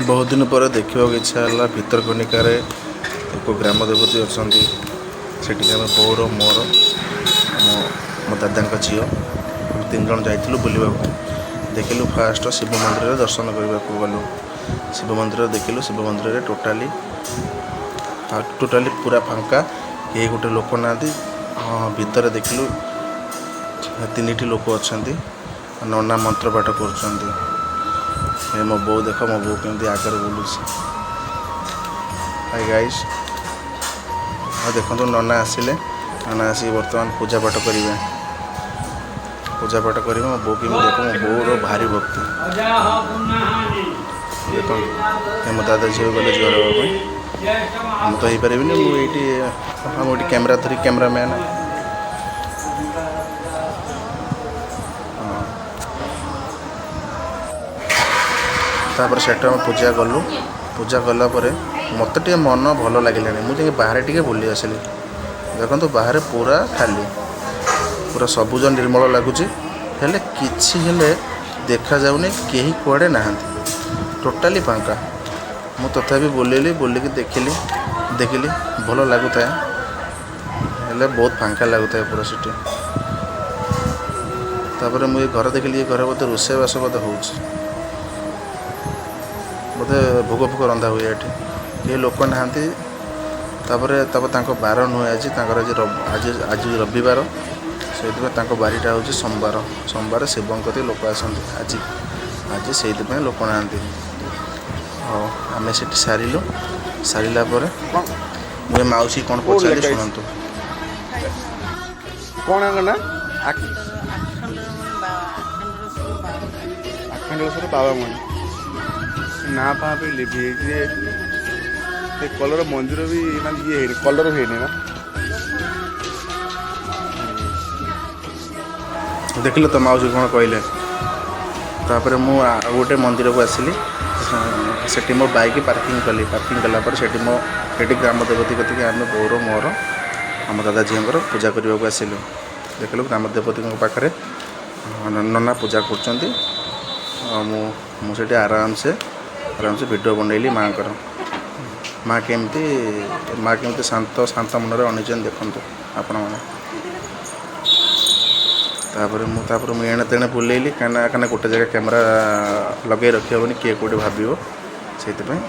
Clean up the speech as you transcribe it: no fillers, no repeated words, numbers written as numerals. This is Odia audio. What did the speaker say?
ବହୁତ ଦିନ ପରେ ଦେଖିବାକୁ ଇଚ୍ଛା ହେଲା, ଭିତରକନିକାରେ ଏକ ଗ୍ରାମ ଦେବତୀ ଅଛନ୍ତି। ସେଠିକି ଆମେ ବୋଉର, ମୋର, ମୋ ଦାଦାଙ୍କ ଝିଅ, ଆମେ ତିନି ଜଣ ଯାଇଥିଲୁ ବୁଲିବାକୁ। ଦେଖିଲୁ, ଫାଷ୍ଟ ଶିବ ମନ୍ଦିରରେ ଦର୍ଶନ କରିବାକୁ ଗଲୁ। ଶିବ ମନ୍ଦିର ଦେଖିଲୁ। ଶିବ ମନ୍ଦିରରେ ଟୋଟାଲି ଟୋଟାଲି ପୁରା ଫାଙ୍କା, କେହି ଗୋଟେ ଲୋକ ନାହାନ୍ତି। ହଁ, ଭିତରେ ଦେଖିଲୁ ତିନିଟି ଲୋକ ଅଛନ୍ତି, ନନା ମନ୍ତ୍ର ପାଠ କରୁଛନ୍ତି। ଏ ମୋ ବୋଉ ଦେଖ, ମୋ ବୋଉ କେମିତି ଆଗରେ ବୁଲୁଛି। High guys. ଆଉ ଦେଖନ୍ତୁ, ନନା ଆସିଲେ। ନନା ଆସିକି ବର୍ତ୍ତମାନ ପୂଜା ପାଠ କରିବେ, ପୂଜା ପାଠ କରିବେ। ମୋ ବୋଉ କେମିତି ଦେଖ, ମୋ ବୋଉର ଭାରି ଭକ୍ତି ଦେଖନ୍ତୁ। ଏ ମୋ ଦାଦା ଝିଅ ଗଲେ ଜୁହାର ହେବା ପାଇଁ। ମୁଁ ତ ହେଇପାରିବିନି, ମୁଁ ଏଇଠି, ମୁଁ ଏଇଠି କ୍ୟାମେରା ଧରି, କ୍ୟାମେରାମ୍ୟାନ୍। ହଁ, ତାପରେ ସେଠୁ ଆମେ ପୂଜା କଲୁ। ପୂଜା କଲା ପରେ ମୋତେ ଟିକେ ମନ ଭଲ ଲାଗିଲାନି। ମୁଁ ଯାଇକି ବାହାରେ ଟିକେ ବୁଲି ଆସିଲି। ଦେଖନ୍ତୁ, ବାହାରେ ପୁରା ଖାଲି, ପୁରା ସବୁଜ ନିର୍ମଳ ଲାଗୁଛି, ହେଲେ କିଛି ହେଲେ ଦେଖାଯାଉନି, କେହି କୁଆଡ଼େ ନାହାନ୍ତି, ଟୋଟାଲି ଫାଙ୍କା। ମୁଁ ତଥାପି ବୁଲିଲି, ବୁଲିକି ଦେଖିଲି ଦେଖିଲି, ଭଲ ଲାଗୁଥାଏ, ହେଲେ ବହୁତ ଫାଙ୍କା ଲାଗୁଥାଏ ପୁରା ସେଠି। ତାପରେ ମୁଁ ଏ ଘର ଦେଖିଲି। ଏ ଘରେ ବୋଧେ ରୋଷେଇବାସ ବୋଧେ ହେଉଛି, ବୋଧେ ଭୋଗ ଫୋଗ ରନ୍ଧା ହୁଏ ଏଠି। କେହି ଲୋକ ନାହାନ୍ତି। ତାପରେ ତାପରେ ତାଙ୍କ ବାର ନୁହେଁ ଆଜି, ତାଙ୍କର ଆଜି ଆଜି ଆଜି ରବିବାର, ସେଇଥିପାଇଁ ତାଙ୍କ ବାରିଟା ହେଉଛି ସୋମବାର। ସୋମବାର ଶିବଙ୍କ କତିକି ଲୋକ ଆସନ୍ତି। ଆଜି ଆଜି ସେଇଥିପାଇଁ ଲୋକ ନାହାନ୍ତି। ହଉ, ଆମେ ସେଠି ସାରିଲୁ। ସାରିଲା ପରେ ମୁଁ ଏ ମାଉସୀ କ'ଣ କୋଉଠି ପଚାରିଲି, ଲେଖା ହେଇଛି? ଶୁଣନ୍ତୁ। କ'ଣ ଆଙ୍କ ନା? ଆଖଣ୍ଡଳେଶ୍ୱର ବାବାମଣି। ନାଁ ଫାଁ ବି ଲିଭି ଯାଇଛି ଯେ, ସେ କଲର ମନ୍ଦିର ବି ମାନେ ଇଏ ହେଇନି, କଲର ବି ହେଇନି ନା। ଦେଖିଲେ ତ ମାଉସୀ କ'ଣ କହିଲେ? ତାପରେ ମୁଁ ଆଉ ଗୋଟେ ମନ୍ଦିରକୁ ଆସିଲି। ସେଠି ମୋ ବାଇକ୍ ପାର୍କିଂ କଲି। ପାର୍କିଂ କଲା ପରେ ସେଠି ଗ୍ରାମ ଦେବତୀ କତିକି ଆମେ ବୋଉର, ମୋର, ଆମ ଦାଦା ଝିଅଙ୍କର ପୂଜା କରିବାକୁ ଆସିଲୁ। ଦେଖିଲୁ, ଗ୍ରାମ ଦେବତୀଙ୍କ ପାଖରେ ନନା ପୂଜା କରୁଛନ୍ତି। ଆଉ ମୁଁ ସେଠି ଆରାମସେ ଆରାମସେ ଭିଡ଼ିଓ ବନେଇଲି ମାଆଙ୍କର। ମା କେମିତି ଶାନ୍ତ ଶାନ୍ତ ମନରେ ଅନେଇଛନ୍ତି, ଦେଖନ୍ତୁ ଆପଣମାନେ। ତାପରେ ମୁଁ ଏଣେ ତେଣେ ବୁଲେଇଲି, କାହିଁକିନା ଗୋଟେ ଜାଗା କ୍ୟାମେରା ଲଗେଇ ରଖି ହେବନି, କିଏ କେଉଁଠି ଭାବିବ, ସେଇଥିପାଇଁ।